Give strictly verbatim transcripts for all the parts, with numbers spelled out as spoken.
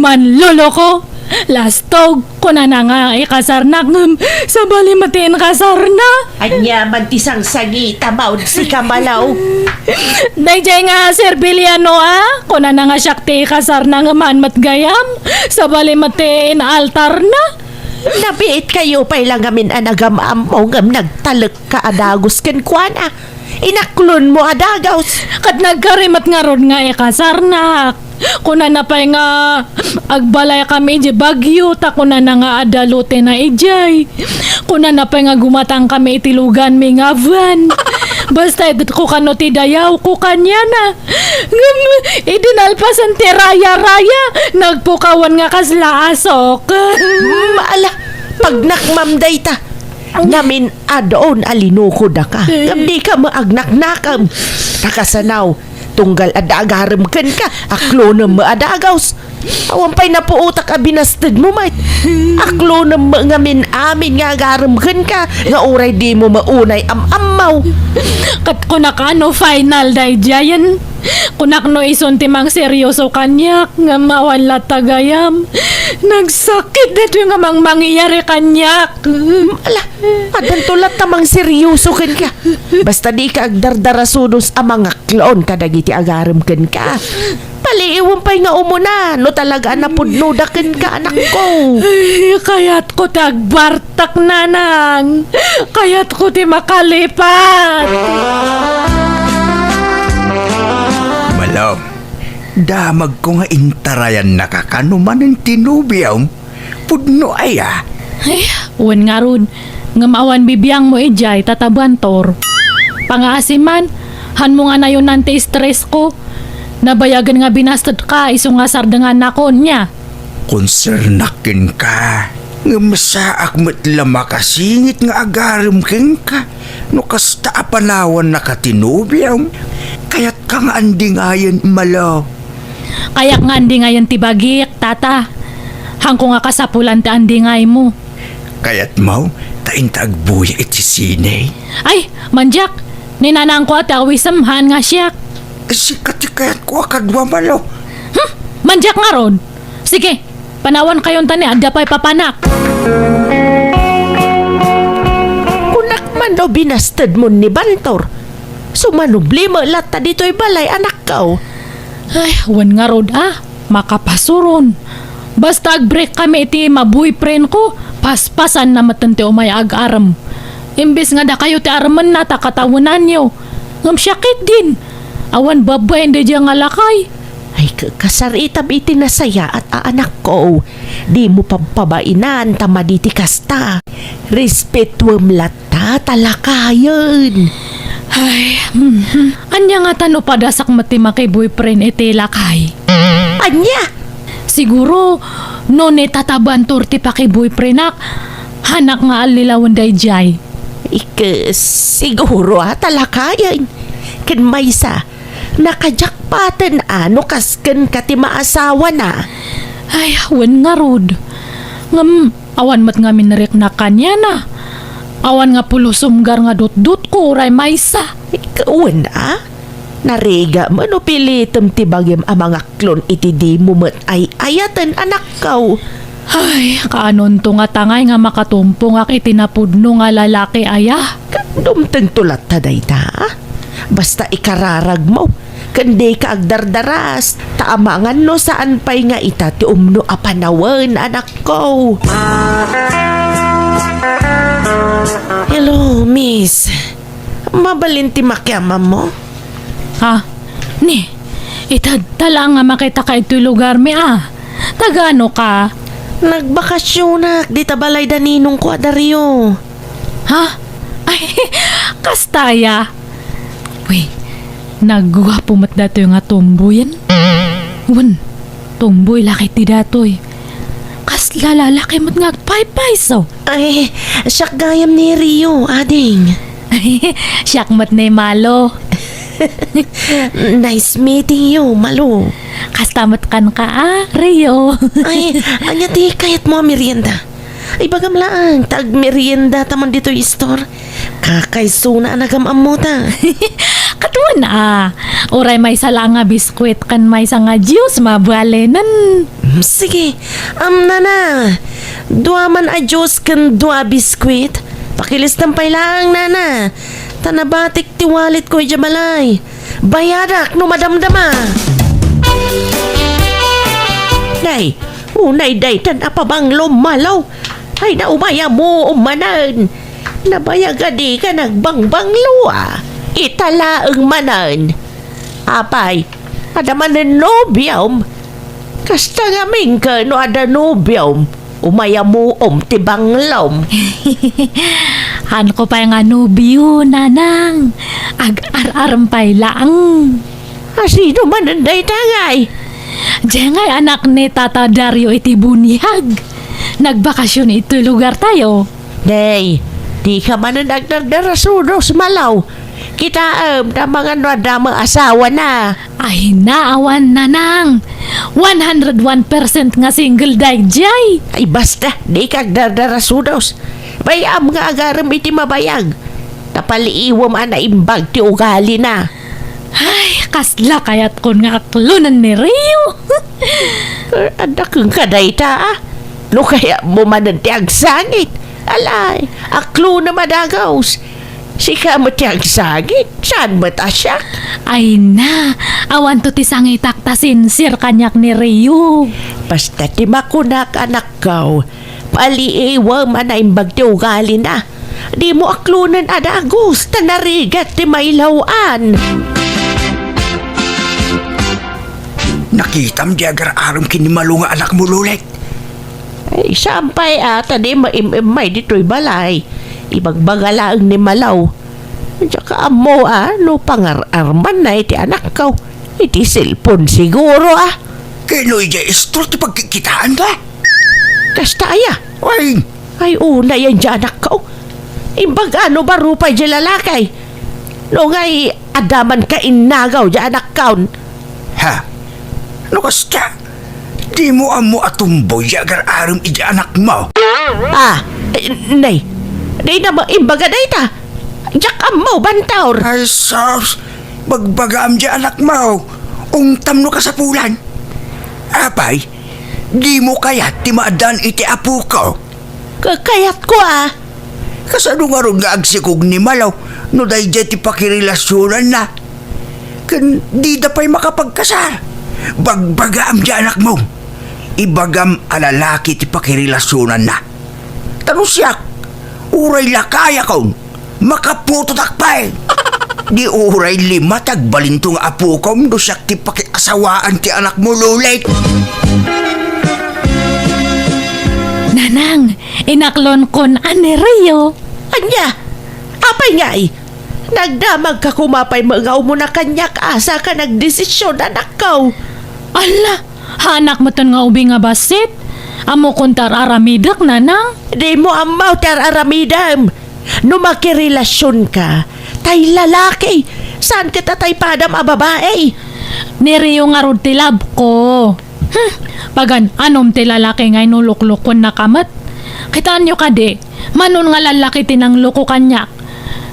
Manloloko, lastog, kunana nga ikasarnak ngem sabali met ti inkasarna. Ania man ti sangsangita, maudsi ka, Malo? Dayjay nga Sir Villano, a, kunana nga siak ti ikasarna ngem haan met gayam, sabali met ti inaltarna. Nabiit kayo pay la ngamin a nagam-ammo ngem nagtalek ka a dagus kenkuana. Inaklonmo a dagus. Ket nagkari met ngarud nga ikasarnak. Kunana pay nga agbalay kami idiay Baguio, ta kunana nga adda lote na idiay. Kunana pay nga gumatang kami iti luganmi nga van. Basta idet ko kano ti dayaw ko kaniana. Ngem, idi nalpasen ti raya-raya, nagpukawan nga kasla asok. Mm, ala, pagnakmam dayta. Ngamin adon a linukodaka. Ngem dika met agnaknakam. Nakasanaw, tunggal adda agarem kenka, aklonem met a dagus. Awan pay napuotak a binastedmo met. Aklonem met ngamin amin nga agarem kenka, nga uray dimo met unay am-ammaw. Ket kunak a no final daydiayen. Kunak no isun ti mangseryoso kaniak, ngem awan latta gayam. Nagsakit daytoy nga mangmangyari kaniak. Ala, addanto latta mangseryoso kenka. Basta dika agdardarasudos a mangaklon kadagiti agarem kenka. Paliiwem pay nga umuna, no talaga a napudnoda kenka, anakko. Ay, kayatko ti agbartak, nanang. Kayatko ti makalipat. Malo, damagko nga intarayannaka kano manen ti nobiom. Pudno aya? Ay, wen ngarud, ngem awan bibiangmo idiay, Tata Bantor. Pangaasi man, hanmo nga nayonan ti stress ko. Nabayagen nga binastedka, isu nga sardengannakon, nia? Konsernak kenka, ngem saak met la makasingit nga agarem kenka. No kasta a panawannaka ti nobiom, kayatka nga andingayen, Malo? Kayak nga andingayen ti bagik, Tata. Hanko nga kasapulan ti andingaymo. Kayatmo, ta inta agbuya iti sine? Ay, mandiak! Ni nanangko a ti awisem, haan nga siak. Sika ti kayatko a kadua, Malo. Hmm? Mandiak ngarud? Sige, panawankayon ta ni adda pay papanak. Kunak man no binastedmon ni Bantor. Sumanubli met latta ditoy balay, anakko. Ay, wen ngarud a, makapasuron. Basta agbreak kami iti ma-boyfriend ko, paspasanna metten ti umay agarem. Imbes nga dakayo ti aremenna ta katawenanyo. Ngem siak ketdin, awan babbain daydiay nga lakay. Ay, ka-, kasaritam iti nasayaat a anakko. Dimo pabpabainan ta madi ti kasta. Respetuem latta ta lakayen. Ay, mhm. Ania ngata no padasak met ti maki-boyfriend iti lakay? Ania? Siguro, no ni Tata Bantor ti paki-boyfriendak, haanak nga allilawen daydiay. Ike, siguro a ta lakayen. Ken maysa, nakajakpaten a no kas kenka ti maasawana. Ay, wen ngarud. Ngem, awan met ngamin nariknak kaniana. Awan nga pulos sumgar nga dutdotko uray maysa. Wen a? Narigat met no pilitem ti bagim a mangaklon iti dimo met ay-ayaten, anakko. Ay, kaanonto nga tangay nga makatumpongak iti napudno nga lalaki aya? Dumtengto latta dayta. Basta ikararagmo, ken dika agdardaras, ta amangan no saan pay nga ita ti umno a panawen, anakko. Hello, miss. Mabalin ti makiamammo? Ha? Ni, itadta laeng nga makitaka itoy lugarmi a. Tagano ka? Nagbakasionak dita balay da ninongko a Dario. Ha? Ay, kasta aya? Uy, nagguapo met datoy nga tomboyen. Wen, tomboy la ketdi datoy. Kasla lalaki met nga agpaypayso. Ay, siak gayam ni Rio, ading. Siak met ni Malo. Nice meeting you, Malo. Kasta met kenka a, Rio. Ay, ania ti kayatmo a merienda? Ibagam laeng, ta agmeriendata man ditoy store. Kakaisuna a nagam-ammota. Kaduan a, uray maysa laeng nga biskuit ken maysa nga juice, mabalinen. Mm, sige. Am, nana, dua man a juice ken dua a biskuit. Pakilistam pay laeng, nana. Ta nabatik ti walletko idiay balay. Bayadak no madamdama. Nay, unay daytan a pabanglo, Malo. Ay, naumay ammo manen. Nabayag a dika nagbangbanglo a. Ita laeng manen. Apay, adda manen nobiom? Kasta ngamin ket no adda nobiom, umay ammoom ti banglom. Haanko pay nga nobio, nanang. Ag-ar-arem pay laeng. A, sino manen dayta ngay? Diay ngay anak ni Tata Dario iti buniag. Nagbakasyon iti lugartayo. Nay, dika manen agdardarasudos, Malo. Kitaem, ta amangan no adda met asawana. Ay, naawan, nanang. One hundred one percent nga single daydiay. Ay, basta, dika agdardarasudos. Bay-am nga agarem iti mabayag. Ta paliiwem a naimbag ti ugalina. Ay, kasla kayatkon nga aklonen ni Rio. Eh, adda kenka dayta, a? No kayatmo manen ti agsangit. Alay, aklonem a dagus. Sika met ti agsangit, saan met a siak? Ay na, awanto ti sangitak ta sincere kaniak ni Rio. Basta ti makunak, anakko, paliiwem a naimbag ti ugalina. Dimo aklonen a dagus, ta narigat ti mailaw-an. Nakitam di agar-arem ken ni Malo nga anakmo, Lolet? Ay, saan pay a, ta di maim-immay ditoy balay. Ibagbaga laeng ni Malo. Diak ammo a no pangar-armanna iti anakko. Iti cellphone siguro a. Ken no idiay istor ti pagkikitaanda? Kasta aya? Ay! Ay, unay a diay anakko. Imbag a no baro pay diay lalaki. No ngay, adda man kainnagaw diay anakko. Ha? No kasta, dimo ammo a tomboy diay agar-arem idiay anakmo? Ah, eh, nay, dayta met imbaga dayta. Diak ammo, bantor. Ay, sus! Bagbagaam diay anakmo. Ungtam no kasapulan. Apay, dimo kayat ti maaddaan iti apoko? Ka-, kayatko a. Kasano ngarud nga agsikog ni Malo no daydiay ti pakirelasionanna? Ken dida pay makapagkasar. Bagbagaam diay anakmo. Ibagam a lalaki ti pakirelasionanna. Ta no siak, uray lakayakon, makaputotak pay. Di uray lima ti agbalinto nga apokom no siak ti pakiasawaan ti anakmo, Lolet. Nanang, inaklonkon a ni Rio. Ania? Apay ngay? Nagdamagka koma pay met nga umuna kaniak a saka nagdesisyon, anakko. Ala, haanak metten nga ubing a bassit. Ammokon ti ar-aramidek, nanang. Dimo ammo ti ar-aramidem. No makirelasionka, tay lalaki, saan ket a tay padam a babai. Ni Rio ngarud ti love ko. Hmm, pagan-anom ti lalaki nga inuluklukuennaka met. Kitaenyo kadi, mano nga lallaki ti nangloko kaniak.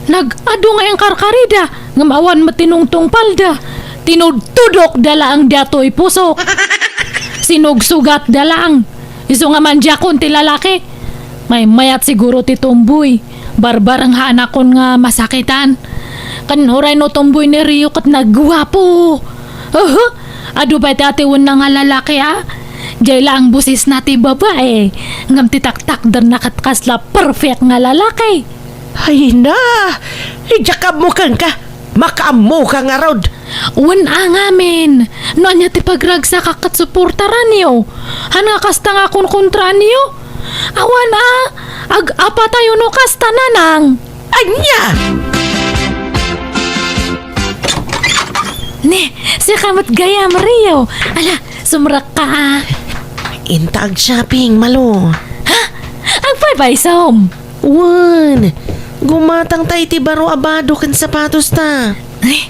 Nag-adu nga inkarkarida, ngem awan met ti nungtungpalda. Tinudtudokda laeng diay pusok. Sinugsugatda laeng. Isu nga mandiakon ti lalaki. Maymayat siguro ti tomboy. Barbareng haanakon nga masakitan. Ken uray no tomboy ni Rio ket nagguapo. Uhu, adu pay ti atiwenna nga lalaki, a? Diay laeng bosesna ti babai, ngem ti taktakderna ket kasla perfect nga lalaki. Ay na, idiak ammo kenka. Makaammoka ngarud. Wen a ngamin, no ania ti pagragsakak ket suportaranyo. Haan nga kasta nga konkontraanyo? Awan a, ag-apatayo no kasta, nanang. Ania? Ne, sika met gayam, Rio. Ala, sumrekka a. Inta ag-shopping, Malo. Ha? Agpaypaysom? Wen, gumatangta iti baro a bado ken sapatosta. Ay,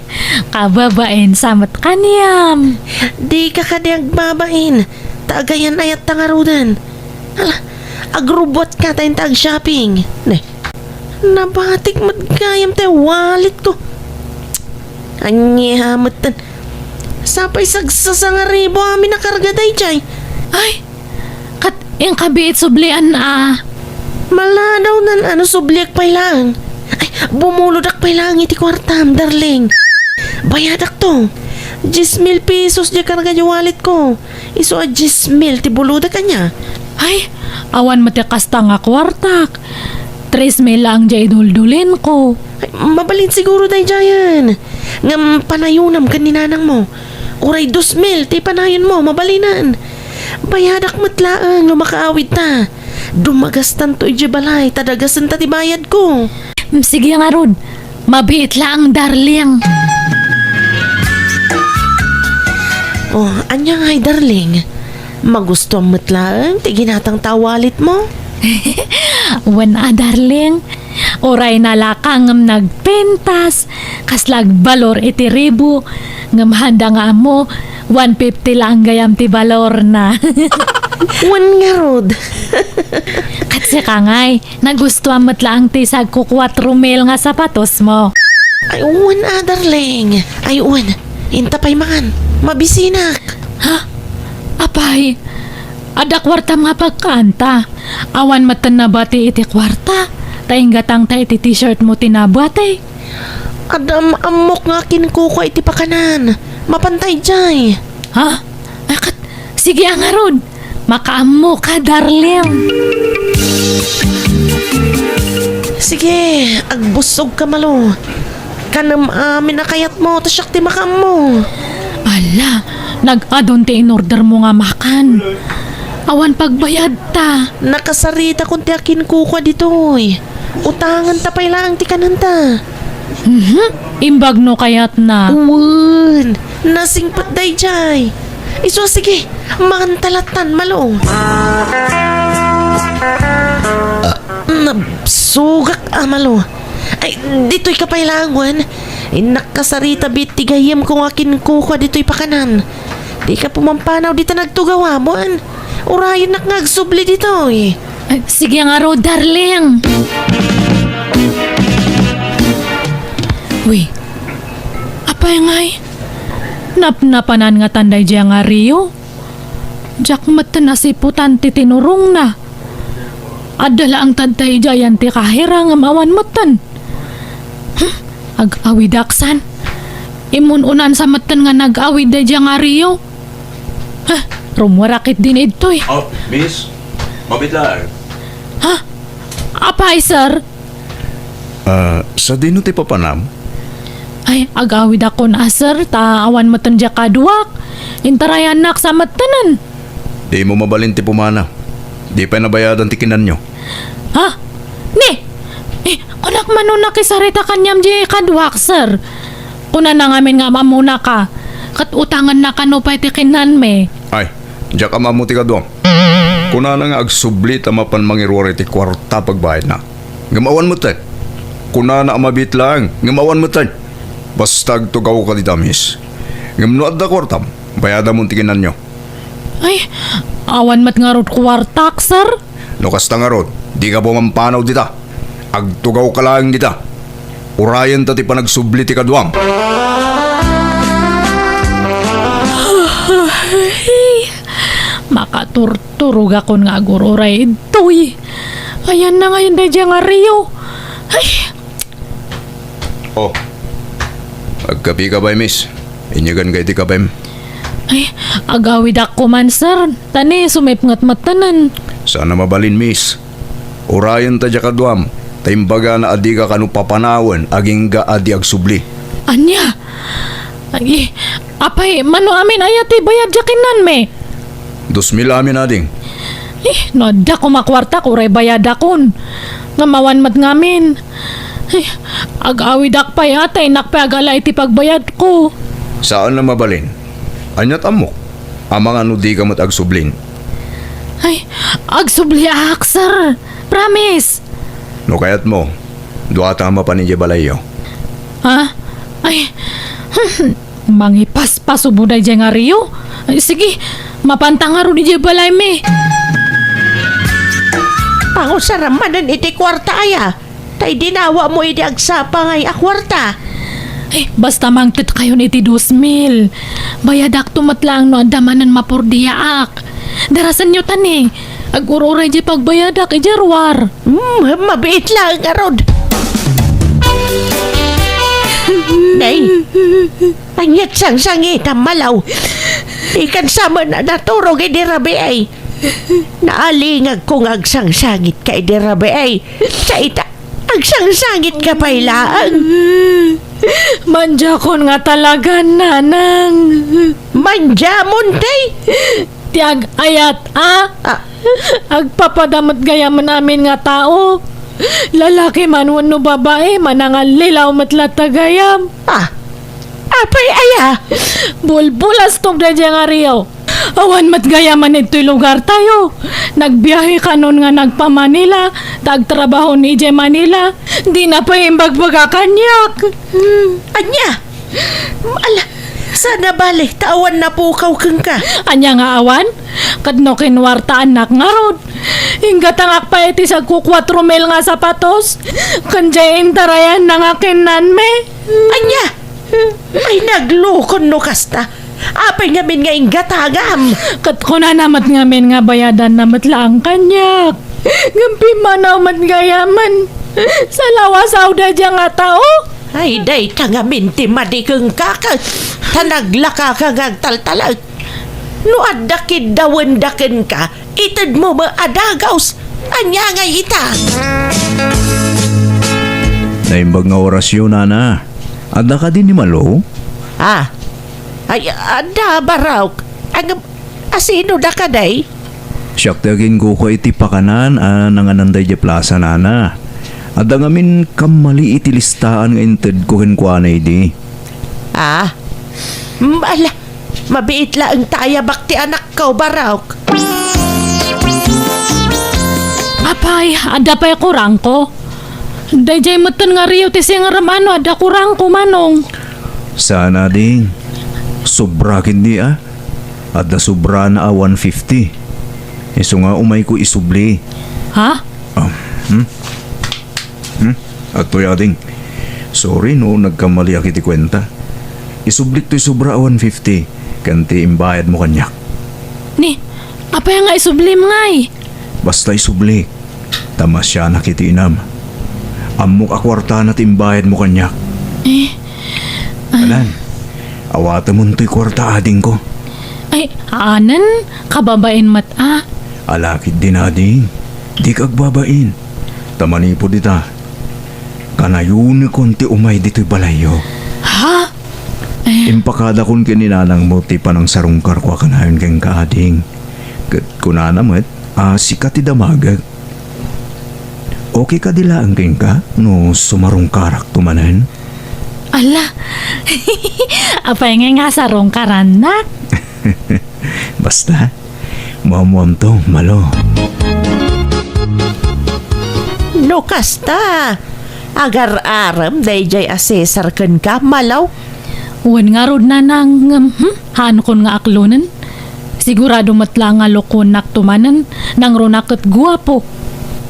kababain sa met kaniam. Dika kadi agbabain, ta agayan-ayatta ngaruden. Ala, agrubbuatka ta inta ag-shopping. Ne, nabatik met gayam ti walletko. Ania metten. Sapay sagsasangaribu amin a karga daydiay. Ay, ket inka biit sublian a. Maladaw nan ano subliak pay laeng. Ay, bumulodak pay laeng iti kuartam, darling. Bayadakto. Dies mil pesos diay karga diay walletko. Isu a dies mil ti bulodak ania. Ay, awan met ti kasta nga kuartak. Tres mil laeng diay iduldulinko. Ay, mabalin siguro daydiayen. Ngem panayonam ken ni nanangmo. Uray dos mil ti panayonmo, mabalinen. Bayadak met laeng no makaawidta. Dumagastanto idiay balay, ta dagasenta ti bayadko. Mm, sige ngarud. Mabiit laeng, darling. Oh, ania ngay, darling? Magustuam met laeng ti ginatangta a walletmo? Wen a, darling. Uray nalaka ngem nagpintas, kasla agbalor iti ribu, ngem haanda nga ammo, one fifty laeng gayam ti balorna. Wen ngarud. Ket sika ngay, nagustuam met laeng ti sagko kuatro mil nga sapatosmo. Ay, wen a, darling. Ay, wen. Inta pay man. Mabisinak. Ha? Apay, adda kuartam nga pagkaanta. Awan metten nabati iti kuarta. Ta inggatangta iti t-shirtmo ti nabati. Adda am-ammok nga kinkukua iti pakanan. Mapanta idiay. Ha? Akat, sige a ngarud. Makaammoka, darling. Sige, agbussogka, Malo. Kanem amin a kayatmo, ta siak ti makaammo. Ala, nag-adun ti inordermo nga makan. Awan pagbayadta. Nakasaritakon ti akinkukua ditoy. Utangenta pay laeng ti kanenta. Mhm. Imbag no kayatna. Wen, nasingpet daydiay. Isu, sige, manganta lattan, Malo. Ah, nabsugak a, Malo. Ay, ditoyka pay laeng wen. Innak kasarita biit ti gayyemko nga kinkukua ditoy pakanan. Dika pumampanaw dita nagtugawam wen. Urayennak nga agsubli ditoy. Ay, sige ngarud, darling. Uy, apay ngay? Napnapanan ngatan daydiay nga Rio? Diak metten nasiputan ti tinurongna. Adda laeng tadtay idiayan ti kahera ngem awan metten. Hmm, ag-awidak san. Imun-unan sa metten nga nag-awid daydiay nga Rio. Ha, rummuar a ketdin idtoy. Oh, miss, mabitlar. Ha? Apay, sir? Ah, sadino ti papanam? Ay, agawidakon a, sir, ta awan metten diay kaduak. Intarayannak sa mettenen. Dimo mabalin ti pumanaw. Di pay nabayadan ti kinanyo. Ha? Ni? Eh, kunak man no nakisarita kaniam diay kaduak, sir. Kunana ngamin nga am-ammonaka. Ket utangenna kano pay ti kinanmi. Ay, diak am-ammo ti kaduam. Kunana nga agsubli ta mapan mangiruar iti kuarta pagbayadna. Ngem awan metten. Kunana a mabiit laeng, ngem awan metten. Basta agtugawka dita, miss. Ngem no adda kuartam, bayadamon ti kinanyo. Ay, awan met ngarud kuartak, sir. No kasta ngarud, dika pumampanaw dita. Agtugawka laeng dita. Urayenta ti panagsubli ti kaduam. Makaturturogakon nga agururay idtoy. Ayanna ngayen daydiay nga Rio. Ay, Oh. Agkapika pay, miss. Inyaganka iti kapem. Ay, agawidak koman, sir. Ta ni, sumipnget mettenen. Saan a mabalin, miss. Urayenta diay kaduam, ta imbagana a dika kano papanawen agingga a di agsubli. Ania? Ay, apay, mano amin aya ti bayad diay kinanmi? Dos mil amin, ading. Eh, no adda koma kuartak, uray bayadakon. Ngem awan met ngamin. Eh, agawidak pay a, ta innak pay agala iti pagbayadko. Saan a mabalin. Aniat ammok? Amangan no dika met agsublin. Ay, agsubliak, sir. Promise. No kayatmo, duata a mapan idiay balayyo. Ha? Ay, Mangipaspasubo daydiay nga Rio? Ay, sige, mapanta ngarud idiay balaymi. Pangusaram manen iti kuarta aya, ta idinawamo idi agsapa ngay a kuarta. Eh, basta mangted kayon iti dos mil. Bayadakto met laeng no adda manen mapurdiaak. Darasenyo ta ni, agur-uray diay pagbayadak idiay ruar. Hmm, mabiit laeng ngarud. Nay, aniat sangsangitam, Malaw? Ikan sa met a naturog idi rabii. Naalingagko nga agsangsangitka idi rabii. Sa ita, agsangsangitka pay laeng. Mandiakon nga talaga, nanang. Mandiamon, tay? Ti ag-ayat, a? Ah. Agpapada met gayamen amin nga tao. Lalaki man wenno babai, manangallilaw met latta gayam. Ah. Apay aya? Bulbulastok daydiay nga rio. Awan met gayamen ditoy lugartayo. Nagbiahe kanon nga nagpa-Manila, ta agtrabaho ni idiay Manila. Dina pay imbagbaga kaniak. Ania? Ala, sana bale, ta awan napukaw kenka. Ania nga awan? Ket no kinuartaannak ngarud, inggatangak pay iti sagko kuatro mil nga sapatos, ken diay intarayanna nga kinnanmi. Ania? Ay, naglukon no kasta. Apay ngamin nga inggatangam? Ket kunana met ngamin nga bayadanna met laeng kaniak. Ngem pimmanaw met gayamen. Salawasaw daydiay nga tao. Ay, dayta ngamin ti madi kenka ket ta naglakaka nga agtaltalek. No adda kiddawenda kenka, itedmo met a dagus. Ania ngay ita? Naimbag nga orasyo, nana. Adda kadi ni Malo? Ah. Ay, adda, Barok. Ang, asino da kadi? Siak ti aginkuko iti pakanan a nanganan daydiay plasa, nana. Adda ngamin kammali iti listaan nga intedko kenkuana idi. Ah? Mm, ala, mabiit laeng ta ayabak ti anakko, Barok. Apay, adda pay kurangko? Daydiay metten nga rio ti singerem a no adda kurangko, Manong. Saan a, ding. Sobra ketdi, a. Adda sobrana a one fifty. Isu nga umayko isubli. Ha? Ah, hmm? Hmm? Adtoy, ading. Sorry no nagkamaliak iti kuenta. Isublik toy sobra a one fifty ken ti imbayadmo kaniak. Ni, apay nga isublim ngay? Basta isublik. Ta masianak iti inam. Ammok a kuartana ti imbayadmo kaniak. Eh, ah. Alan, awatemon toy kuarta, adingko. Ay, anen, kababain met a. Ala ketdin, ading, dika agbabain. Ta manipud ita, kanayonekon ti umay ditoy balayyo. Ha? Eh. Impakadakon ken ni nanangmo ti panangsarungkarko a kanayon kenka, ading. Ket kunana met a sika ti damagek. Okay kadi laeng kenka no sumarungkarakto manen? Ala, apay ngay nga sarungkarannak? Basta, muammuamto, Malo. No kasta, agar-arem daydiay a Cesar kenka, Malo? Wen ngarud, nanang, ngem, hmm, haankon nga aklonen. Sigurado met la nga lokonnak to manen, nangruna ket guapo.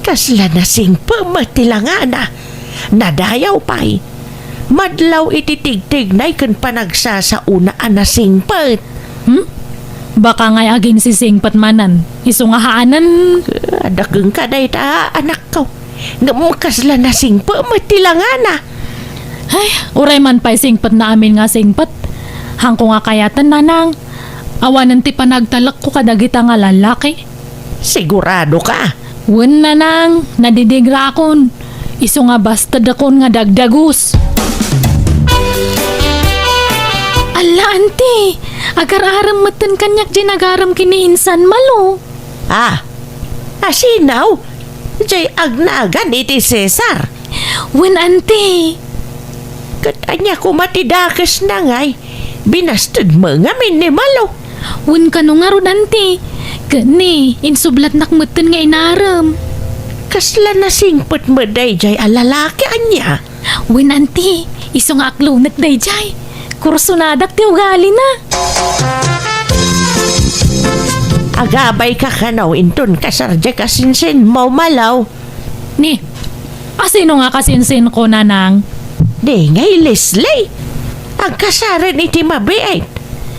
Kasla nasingpet met ti langana. Nadayaw pay. Madlaw iti tigtignay ken panagsasaona a nasingpet. Hmm? Baka ngay aginsisingpet manen. Isu nga haanen. Adda kenka dayta, anakko. Ngem kasla nasingpet met ti langana. Ay, uray man pay singpetna amin nga singpet. Haanko nga kayaten, nanang. Awanen ti panagtalekko kadagita nga lallaki. Sigurado ka? Wen, nanang, nadidigrakon. Isu nga bastedakon nga dagdagus. Alla, anti! Agar-arem metten kaniak diay nagarem ken ni insan, Malo. Ah, asino? Diay agnagan iti Cesar? Wen, anti. Ket ania koma ti dakesna ngay? Binastedmo ngamin ni Malo? Wen, kano ngarud, anti. Ket ni, insublatnak metten nga inarem. Kasla nasingpet met daydiay a lalaki, ania? Wen, anti, isu nga aklonek daydiay. Kursonadak ti ugalina. Agabay ka kano inton kasar diay kasinsinmo, Malo? Ni, asino nga kasinsinko, nanang? Di ngay, Leslie. Agkasaren iti mabiit.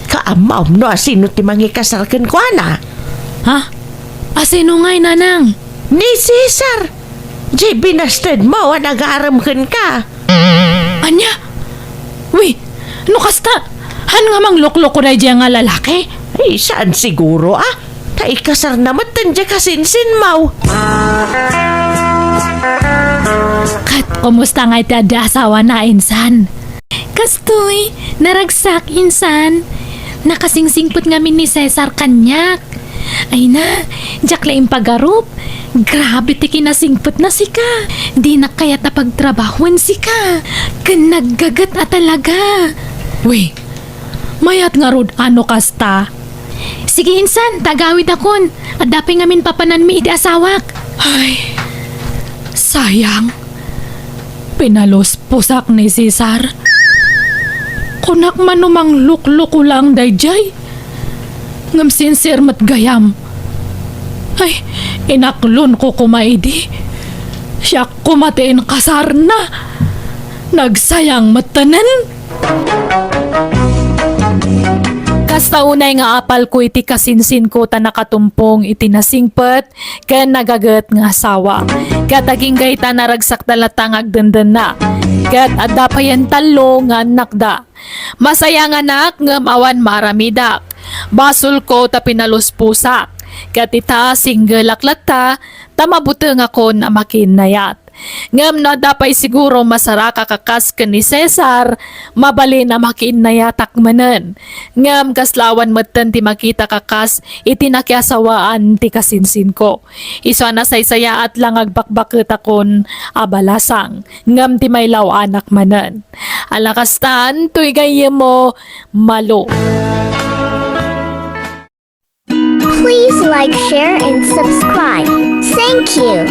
Kaammom no asino ti mangikasar kenkuana? Ha? Asino ngay, nanang? Ni Cesar. Jay binastedmo a nagaarem kenka. Ania? Wi, no kasta, han nga manglukloko daydiay nga lalaki? Ay, saan siguro, ah? Ta ikasarna met diay kasinsinmo. Ket kumusta ngay ti adda asawana, insan? Kastoy, naragsak, insan. Nakasingsingpet ngamin ni Cesar kaniak. Ay na, diak la impagarup. Grabe ti kinasingpetna sika. Dinak kayat a pagtrabahoen sika. Ken naggaget a talaga. Wi, mayat ngarud a no kasta. Sige, insan, ta agawidakon. Adda pay ngamin papananmi iti asawak. Ay, sayang. Pinalusposak ni Cesar. Kunak man no manglukloko lang daydiay. Ngem sincere met gayam. Ay, inaklonko koma idi. Siak koma ti inkasarna. Nagsayang metten. Kasta unay nga apalko iti kasinsinko ta nakatumpong iti nasingpet ken nagaget nga asawa. Ket agingga ita, naragsakda latta nga agdendenna. Ket adda payen tallo nga annakda. Masayanganak ngem awan maaramidak. Basolko ta pinalusposak. Ket ita, singgelak latta ta mabutengakon a makiinnayat. Ngem no adda pay siguro masaraka a kas ken ni Cesar, mabalin a makiinnayatak manen. Ngem kasla awan metten ti makita a kas iti nakiasawaan ti kasinsinko. Isu a nasaysayaat la nga agbakbaketakon a balasang, ngem ti mailawaanak manen. Ala kastan, toy gayyemmo, Malo. Please like, share, and subscribe. Thank you.